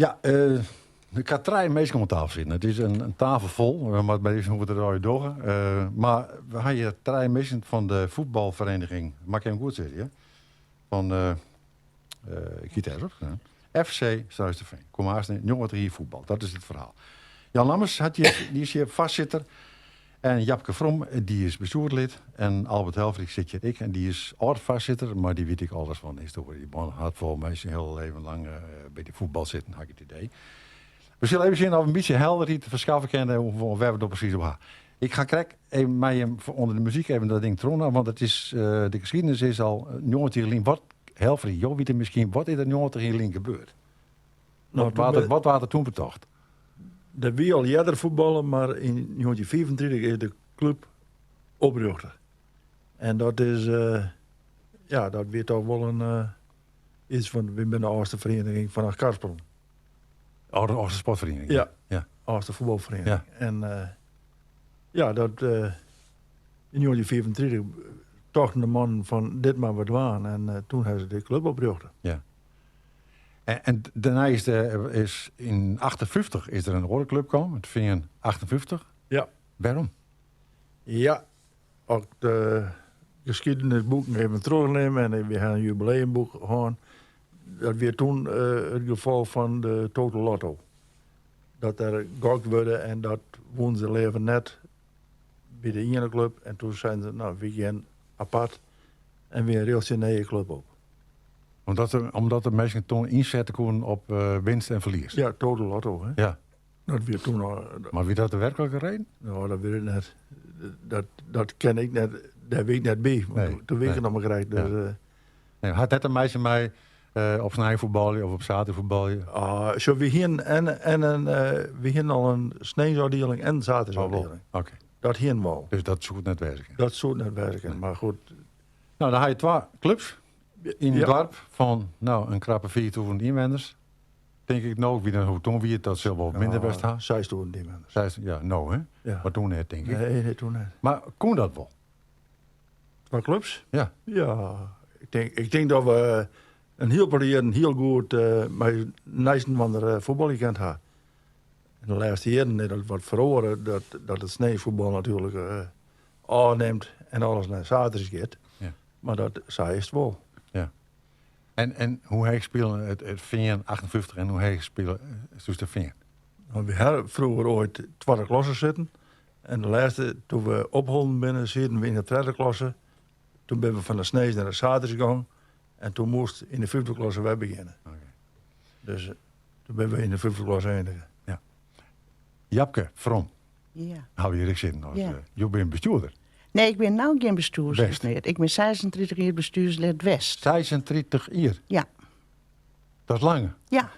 Ja, ik ha trije minsken oan tafel sitten. It is in tafel fol. We moatte mar even hoe we it allegear dogge. Mar we ha hjir trije minsken fan de voetbalvereniging, moat ik even goed sizze, ja? Fan ik hie it ergens opskreaun. FC Surhústerfean. Kom aanst 90 jier fuotbal, dat is it ferhaal. Jan Lammers hat hjir, dy is hjir foarsitter. En Japke From, dy is bestjoerslid. En Albert Helfrich sit hjir ek en dy is âld-foarsitter, mar dy wit ek alles fan de histoarje. Dy man hat folgens my syn hiele leven lang by de fuotbal sitten, ha ik it idee. We sille even sjen of we in bytsje helderheid ferskaffe kinne wêr't we it no presys oer ha. Ik ga krekt even mei jim ûnder de muzyk even dat ding trochnimme, want it is, de geschiedenis is al 90 jier lyn. Wat, Helfrich, jo witte miskien, wat is der 90 jier lyn gebeurd? Nou, Wat waard der toen betocht? Der wie al earder fuotballen, mar yn 1935 is de klup oprjochte. En dat is, ja, dat wie toch wol in iets fan, wy binne de âldste feriening fan Achtkarspelen. Âldste sportferiening? Ja, âldste fuotbalferiening. En ja, dat yn 1935 tochten de mannen fan dit moatte we dwaan en toen hawwe se de klup oprjochte. Ja. En dêrnei is, de, is yn 58 is der in oare klup kommen, it Fean 58. Ja. Wêrom? Ja, as ik de geschiedenisboeken even trochnim en we ha in jubileumboek hân, dat wie toen it gefal fan de Total Lotto. Dat der gokt wurde en dat woenen se leaver net by de iene klup. En toen seinen se, nou, wy gean apart en wy rjochtsje in nije klup op. Omdat de minsken toen ynsette koenen op winst en ferlies? Ja, Total Lotto. Hè? Ja. Dat wie toen al. Mar wie dat de werklike reden? Nou, dat wit ik net. Dat ken ik net. Dêr wie ik net by. Nee, Toen wie ik nee. noch mar krekt. Dus, Nee, hat net te meitsjen mei op snein fuotbalje of op saterdei fuotbalje? Ah, sjo, wy hienen en in, wy hienen al in sneinsôfdieling en in saterdeisôfdieling. Oh, oké. Dat hienen we al. Dus dat soe it net wêze kinne? Dat soe it net wêze kinne, mar goed. Nou, dan ha je twa klups yn it doarp fan nou, in krappe 4000 ynwenners. Tink ik no, ik wit net hoe't toen wie, dat sil wol minder west ha. 6000 ynwenners. Seis, ja, no hè? Ja. Mar toen net, tink ik. Nee, nee, toen net. Mar koe dat wol? Twa klups? Ja. Ja, ik tink dat we in hiel protte jierren hiel goed mei neist-inoar fuotbalje kind ha. Yn de lêste jierren is dat wat feroare, dat it sneinsfuotbal natuerlik ôfnimt en alles nei saterdeis giet. Mar dat, sa is it wol. Ja. En hoe heech spile it Fean 58 en hoe heech spile Surhústerfean? Nou, we ha froeger oait twadde klasse sitten. En de lêste, toen we opholden binne, sieten we yn de tredde klasse. Toen binne we fan de sneins nei de saterdeis gong. En toen moast yn de fyfde klasse wer begjinne. Dus toen binne we yn de fyfde klasse einige. Ja. Japke From. Ja. Ha we hjir ek sitten. As, Ja. Jo binne bestjoerder. Nee, ik bin no gjin bestjoerslid West. mear. Ik bin 36 jier bestjoerslid west. 36 jier? Ja. Dat is lang. Ja.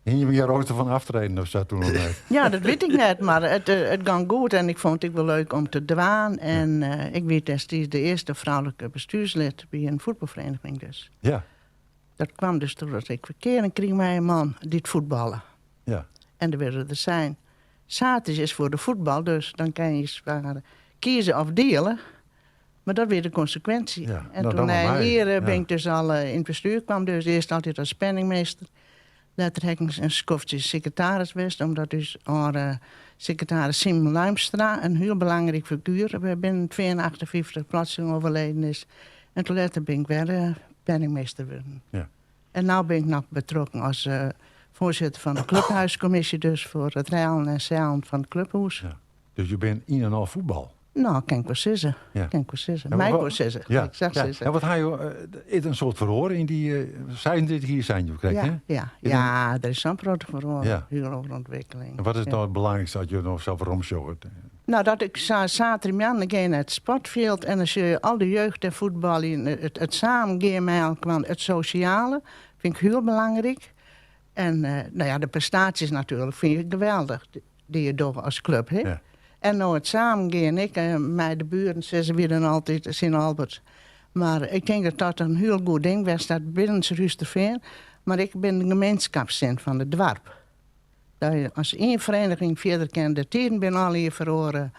Hiene je gjin roaster fan aftreden of sa toen noch net? Ja, dat wit ik net, mar it gong goed en ik fûn it ek wol leuk om te dwaan. En ik wie destiids de earste froulike bestjoerslid by in fuotbalferiening dus. Dat kwam dus trochdat ik ferkearing krige mei in man dy't fuotballe. En der wurde der sein, saterdeis is foar de fuotbal, dus dan kin je swaar kieze of diele. Mar dat wie de konsekwinsje. Ja, En nou, toen dan nei maar in mei. jier bin ik dus al yn it bestuur kwam, dus earst altyd as penningmeester. Letter ha ik in skoftsje sekretaris west, omdat ús âlde sekretaris Simon Luimstra, in hiel belangryk figuer binnen it Fean 58, plotseling overleden is. En toen letter bin ik wer penningmeester wurden. En no bin ik noch betrokken as foarsitter fan de clubhuiskommisje, dus foar it reilen en seilen fan it clubhûs. Ja. Dus je bent yn en al fuotbal? Nou, kin ik wol sizze. Kin ik wol sizze. Mei ik wol sizze. Ik sag sizze. En wat ha jo, is der in soad feroare yn dy 36 jier seinen jo krekt, Ja, hè? ja. Is Ja, der is sa'n protte feroare. Hiel oare ûntwikkeling. En wat is nou it belangrykste as jo no sa weromsjogge? Nou, dat ik sa saterdeitemoarn gean nei it sportfjild en dan sjoch je al de jeugd dêr fuotbaljen. It samen gean mei elkoar, it sosjale fyn ik hiel belangryk. En nou ja, de prestaasjes natuerlik fyn ik geweldich dy't je dogge as klup. Hè? En no it samen gean ek mei de buren, sizze wy dan altyd, Sint Albert. Mar ik tink dat dat in hiel goed ding west hat binnen Surhústerfean, mar ek binnen de gemeenskapssin fan it doarp. Dat je as ien fereniging fierder kin, de tiden binne allegear feroare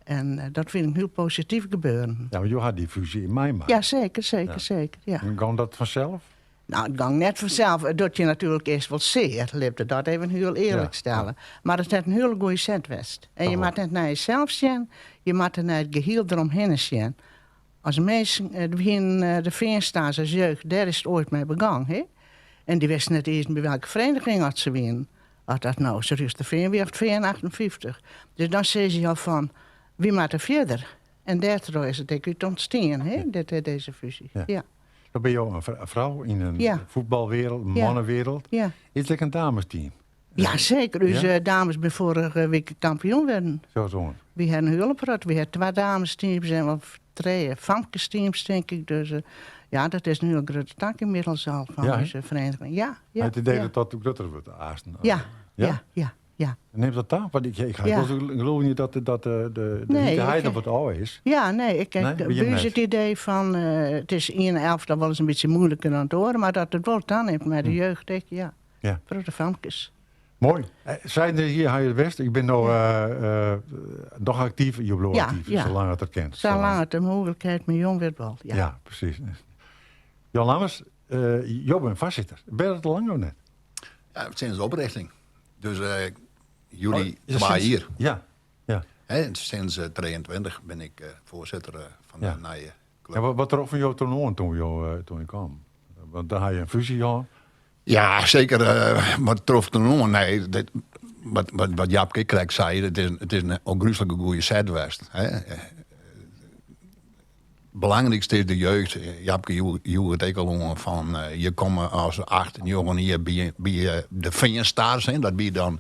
en dat fyn ik hiel posityf gebeuren. Ja, want jo ha dy fúzje meimakke. Ja, seker, seker, seker, ja. En gong dat fansels? Nou, it gong net fansels. It docht je natuerlik earst wol sear, lit we dat even hiel earlik stelle. Mar it hat in hiele goede set west. En je moatte net nei jesels sjen, je moatte nei it gehiel deromhinne sjen. As minsken, we hienen de Feanstars as jeugd, dêr is it oait mei begong, hè? En dy wisten net iens by welke vereniging oft se wienen. Oft dat no Surhústerfean wie of it Fean 58. Dus dan sizze je al fan, wy moatte fierder. En dêrtroch is it ek út ûntstien, hè, dit, dizze fúzje. Ja. Dan binne jo in frou yn in fuotbalwereld, in mannewereld. Ja. Is it ek in damesteam? Ja, seker. Us ja? dames binne foarige wike kampioen wurden. Zo zo. Wy ha in hiele protte. Wy ha twa damesteams en wel trije famkesteams, tink ik. Dus uh, ja, dat is in hiele grutte tak ynmiddels al fan ja, ús vereniging. Ja, ja. Het idee dat dat grutter wurdt, aansten. Ja, ja, ja. ja. Neemt dat ta? Want ik, ik, ja. geloof niet dat, dat de, de, de nee, heide wat ôf is. Ja, nee, ik heb nee, het idee fan, uh, it is ien elftal wolris in bytsje muoiliker dan it oare, mar dat it wol tanimt mei de jeugd ek, ja. Ja. Foar de famkes. Moai. Seinen hjir ha je it west. Ik bin no noch aktyf. Jo bliuwe aktyf, salang it dat kin. Salang it de mooglikheid my jûn wurdt wol, ja. Ja, presys. Jan Lammers, jo binne foarsitter. Binne dat al lang of net? Ja, sinds de oprichting. Dus july oh, twa jier. Ja, ja. En sinds 23 bin ik foarsitter fan de nije club. Ja, wat troffen jo toen oan toen jo, toen jo kamen? Want dan ha je in fúzje hân. Ja, seker. Wat trof toen oan? Nee, dit, wat, wat, wat Japke krekt sei, it is in ôfgryslike goede set west. Hè. Belangrykste is de jeugd. Japke joech it ek al oan fan je komme as 8, 9 jier by de Feanstars. Hè. Dat wie dan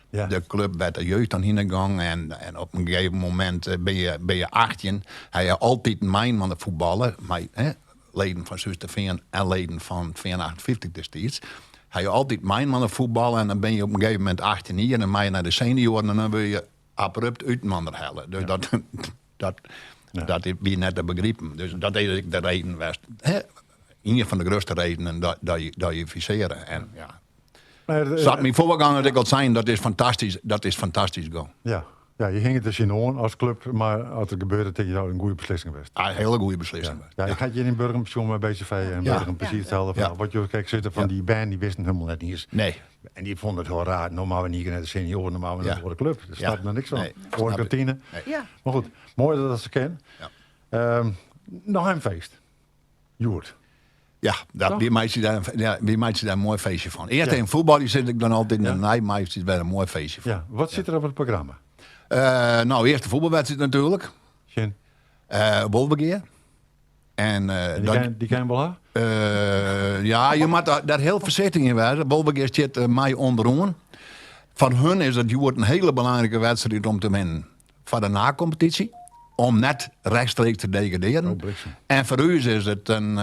ja. de klup wêr't de jeugd dan hinne gong. En op in gegeven momint bin je 18. Ha je altyd mei oan de fuotballen. Mei, hè, leden fan Surhústerfean en leden fan Fean 58 destiids. Ha je altyd mei oan de fuotballen en dan bin je op in gegeven momint 18 jier en dan mei je nei de senioaren en dan wurde je abrupt útinoar helle. Dus dat, dat, Ja. dat wie net te begripen. Dus dat is ek de reden west. Hè? Ien fan de grutste redenen dat, dat, je, dat je fusearre. En ja, Maar, sa't myn foargonger ek al sein, dat is fantastysk, dat is fantastysk gong. Ja. Ja, je hinget der tsjinoan as klup, mar as it gebeurt, tink je dat in goede beslissing west. Ah, in hiele goede beslissing west. Ja, ik ha hjir yn Burgum sjoen mei BCV en Burgum presys itselde ferhaal. Wat jo krekt sizze fan dy bern, dy wisten hielendal net iens. Nee. En dy fûnen it hiel raar. No moatte we yn ien kear nei de senioaren, no moatte we nei de oare klup. Dêr snapten der niks fan. Nee, Oare snap ik. kantine. Nee. Ja. Mar goed, moai dat dat sa kin. Ja. Noch in feest. Hjoed. Ja, dat, wy meitsje dêr, ja, wy meitsje dêr in moai feestje fan. Earst even fuotbalje sis ik dan altyd, en dêrnei meitsje wy der in moai feestje fan. Ja, wat sit der op it programma? No, earst de fuotbalwedstriid natuerlik. Tsjin? Wolvegea. En, En dy dat, dy kin wol ha? Ja, je moatte dêr hiel foarsichtich yn wêze. Wolvegea stiet mei ûnderoan. Foar hun is it hjoed in hiele belangrike wedstriid om te winnen. Foar de nakompetysje, om net rechtstreeks te degradearjen. Oh, bliksem. En foar ús is it in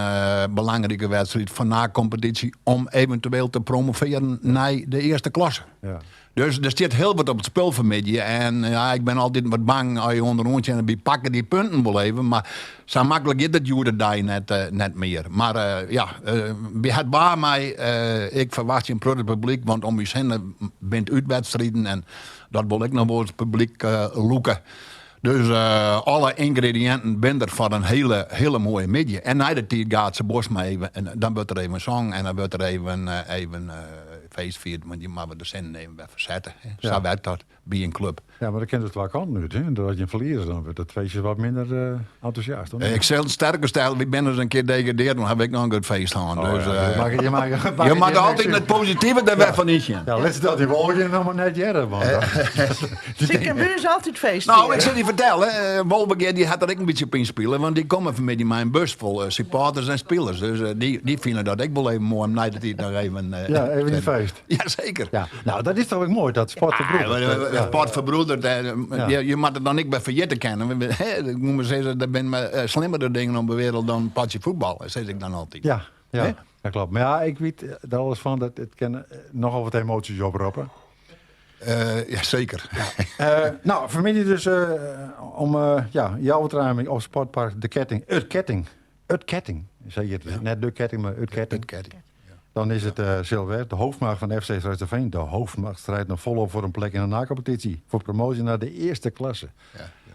belangrike wedstriid foar nakompetysje om eventueel te promovearjen nei de earste klasse. Ja. Dus der stiet hiel wat op it spul fanmiddei. En ja, ik bin altyd wat bang as je ûnderoan stean, wy pakke dy punten wol even. Mar sa maklik giet it hjoed-de-dei net mear. Mar ja, wy ha it waar mei. Ik ferwachtsje in protte publyk, want om ús hinne binne it útwedstriden. En dat wol ek noch wol it publyk lûke. Dus alle yngrediïnten binne der foar in hiele, hiele moaie middei. En nei de tiid Gaatse Bosma even, en dan wurdt der even songen en dan wurdt der even, even feest fierd, want je moatte de sinnen even wer fersette. Ja. Sa werkt dat by in klup. Ja, mar dat kin dus twa kanten út. Hè? As je ferlieze, dan wurdt it feestje wat minder entûsjast. Ik sil it sterker stellen, wy binne ris in kear degradearre, dan ha wy ek noch in grut feest hân. Oh, dus, ja. Je makke, je moatte altyd it positive der wer fan ynsjen. Ja, lit se dat yn Wolvegea noch mar net hearre. Want Se kin by ús altyd feest Nou, fiere. ik sil dy fertelle, Wolvegea dy hat der ek in bytsje op ynspile, want dy komme fanmiddei mei in bus fol supporters en spilers. Dus dy fine dat ek wol even moai om nei de tiid noch even... Ja, even in feest. Ja, seker. Ja, nou, dat is toch ek moai, dat sport ferbroederet. Ja, sport ferbroederet. Je, je moatte it dan ek wer ferjitte kinne. Ik moat mar sizze, der binne mar slimmere dingen op de wereld dan in potsje fuotbal, sis ik dan altyd. Ja, ja, dat kloppet. Mar ja, ik wit der alles fan, dat it kin nochal wat emoasjes oproppe. Ja, seker. No, fanmiddei dus om ja, healwei trijen op Sportpark De Ketting. It Ketting. It Ketting. Sa hjit it. Net De Ketting, mar It Ketting. It Ketting. Dan is it sil De hoofdmacht fan FC Surhústerfean. De hoofdmacht strijdt noch folop foar in plek yn de nakompetysje. Foar promoasje nei de earste klasse.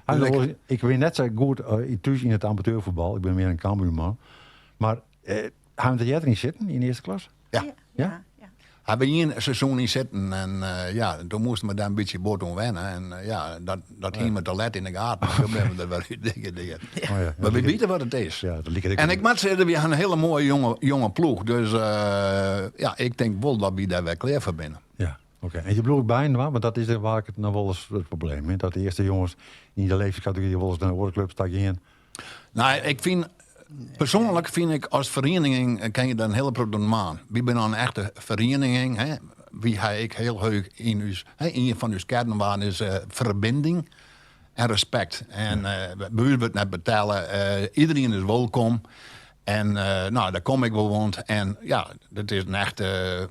Ja. Dus ik bin net sa goed thús yn it amateurfuotbal. Ik bin mear in Cambuurman. Mar Ha jim der earder yn sitten, yn de earste klas? Ja. Ja? Ja? Ha we ien seizoen yn sitten en ja, doe moasten we dêr in bytsje bot oan wenne. En ja, dat, dat hiene we te let yn de gaten. Doe binne we der wer út degradeard. Oh ja. Mar we witte wat it is. Ja, dat liket ek En ik moat sizze, we ha in hiele moaie jonge, jonge ploech. Dus ja, ik tink wol dat wy dêr wer klear foar binne. Ja, oké. En je bliuwe byinoar, want dat is faak noch wolris it probleem. Hè? Dat de earste jonges yn de leeftiidskategory wolris nei oare klups ta gean. Nou, ik fyn, persoanlik fyn ik as feriening kin je der in hiele protte oan dwaan. Wy binne in echte feriening. Hè. Wy ha ek hiel heech yn ús, hè, ien fan ús kearnwaarden is ferbinding en respekt. En by ús wurdt net betelle, iderien is wolkom. En nou, dêr kom ik wol want. En ja, dat is in echte,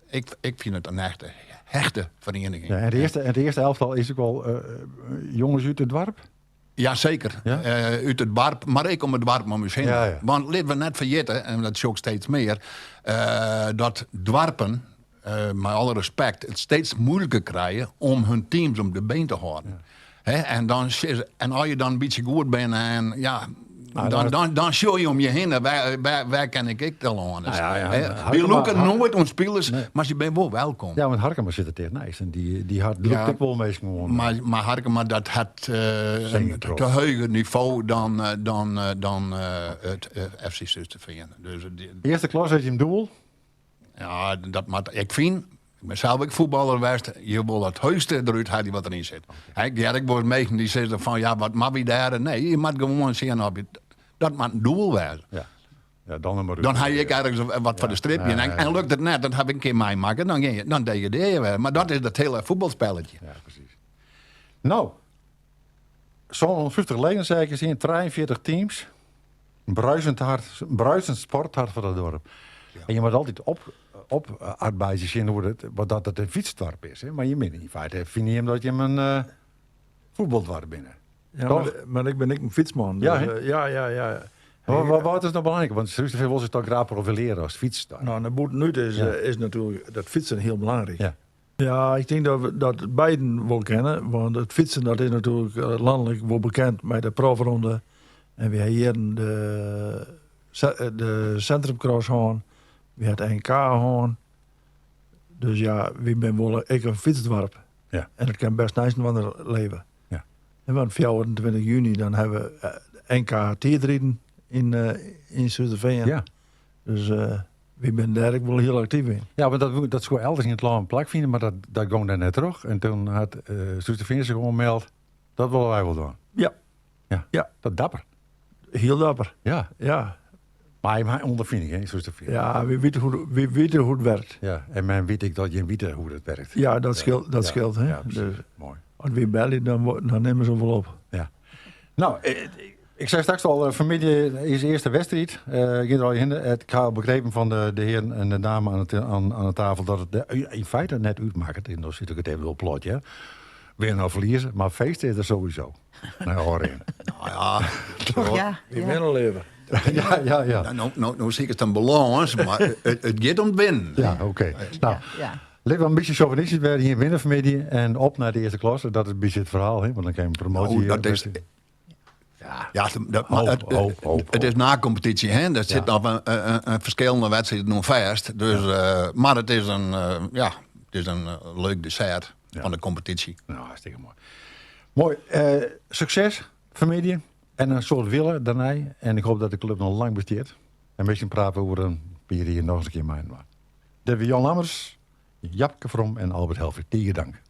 ik, ik fyn it in echte hechte feriening. Ja, en de earste, en de earste elftal is ek wol jonges út it doarp? Ja, seker. Ja? Út it doarp, mar ek om it doarp om ús hinne. Ja, ja. Want lit we net ferjitte, en dat sjoch ik steeds mear, dat doarpen, mei alle respekt, it steeds moeiliker krije om hun teams op de been te hâlden. Hè, en dan sizze, en as je dan in bytsje goed binne en ja, Nou, dan, dan- dan, dan sjoch je om je hinne, wêr kin ik ek telâne. Nou ja, ja, Hè, Harkema- wy lûke Har- noait oan spilers, Nee. mar se binne wol welkom. Ja, want Harkema sit der tichtneist en dy hat lûkt Ja. ek wol minsken oan. Mar Harkema dat hat Zeker in troch. te heger nivo dan it FC Surhústerfean. Dus Earste klasse is jim doel? Ja, dat moat ik fyn. Ik bin sels ek fuotballer west. Je wolle it heechste derút helje wat deryn sit. Hè, ik hear ek wolris minsken dy sizze fan ja, wat moat wy dêr? Nee, je moat gewoan sjen of je, dat moat in doel wêze. Ja. Ja, dan mar Dan ha je ek ergens wat foar te stribjen. Ja, ja, ja. En lukt it net, dat ha ik in kear meimakke, dan gean je, dan degradearje je wer. Mar dat is dat hiele fuotbalspelletje. Ja, presys. No, 750 leden sei ik ris yn, 43 teams. In bruisend hart, in bruisend sporthart foar dat doarp. En je moat altyd op, op arbeidzje sjen hoe dat, wat dat it in fytsdoarp is. Hè? Mar je binne yn feite, fine jim dat jim in fuotbaldoarp binne. Ja, Toch? mar ik bin ek in fytsman. Ja, dus, hè? ja, ja, ja. Wat is no belangryk? Want Surhústerfean wol sich toch graach profilearje as fytsdoarp. Nou, nei bûtenút is, Ja. is natuerlik dat fytsen hiel belangryk. Ja. Ja, ik tink dat we dat beiden wol kinne. Want it fytsen dat is natuerlik lanlik wol bekend mei de profronde. En wy ha jierren de Centrumcross hân. Wy ha it NK hân. Dus ja, wy binne wol ek in fytsdoarp. Ja. En it kin bêst neistinoar leve. Ja. En want 24 juny dan ha we NK tiidriden yn Surhústerfean. Ja. Dus wy binne dêr ek wol hiel aktyf yn. Ja, want dat soe elders yn it lân plakfine, mar dat gong dêr net troch. En doe hat Surhústerfean sich oanmeld, dat wolle wy wol dwaan. Ja. Ja. Ja. Dat dapper. Hiel dapper. Ja. Ja. Mar jim ha ûnderfining, hè, Surhústerfean. Ja, wy witte hoe, wy witte hoe't it werkt. Ja, en men wit ek dat jim witte hoe't it werkt. Ja, dat skeelt, dat Ja. skeelt, hè. Ja, presys. Dus Moai. as wy belje, dan nimme se wol op. Ja. No, ik sei straks al, fanmiddei is de earste wedstriid. Gean der al hinne. Ik ha al begrepen fan de hearen en de dame oan de tafel dat it yn feite net útmakket. En dan sit ik it even wol plat, ja. Winne of ferlieze, mar feest is der sowieso. Nei ôfrin. Nou ja, Ja, Wy ja. winne leaver. Ja, ja, ja. No sikest in balâns, mar it giet om it winnen. Ja, oké. Nou, Ja. Lit we in bytsje sjauvinistysk wêze, jim winne fanmiddei en op nei de earste klasse. Dat is in bytsje it ferhaal, hè? Want dan kin je in promoasje. Nou, dat is, Ja. ja, dat, mar Hoop, it, hoop, hoop, it is hoop. na-kompetysje, hè? Der sit Ja. noch in ferskillende wedstriid oan fêst. Dus, mar it is in, ja, it is in leuk dessert Ja. fan de kompetysje. Nou, hartstikke moai. Moai. Sukses fanmiddei en in soad wille dêrnei. En ik hoopje dat de klup noch lang bestiet. En miskien prate we oer in pear jier noch ris in kear mei-inoar. Dit wie Jan Lammers, Japke From en Albert Helfrich. Tige dank.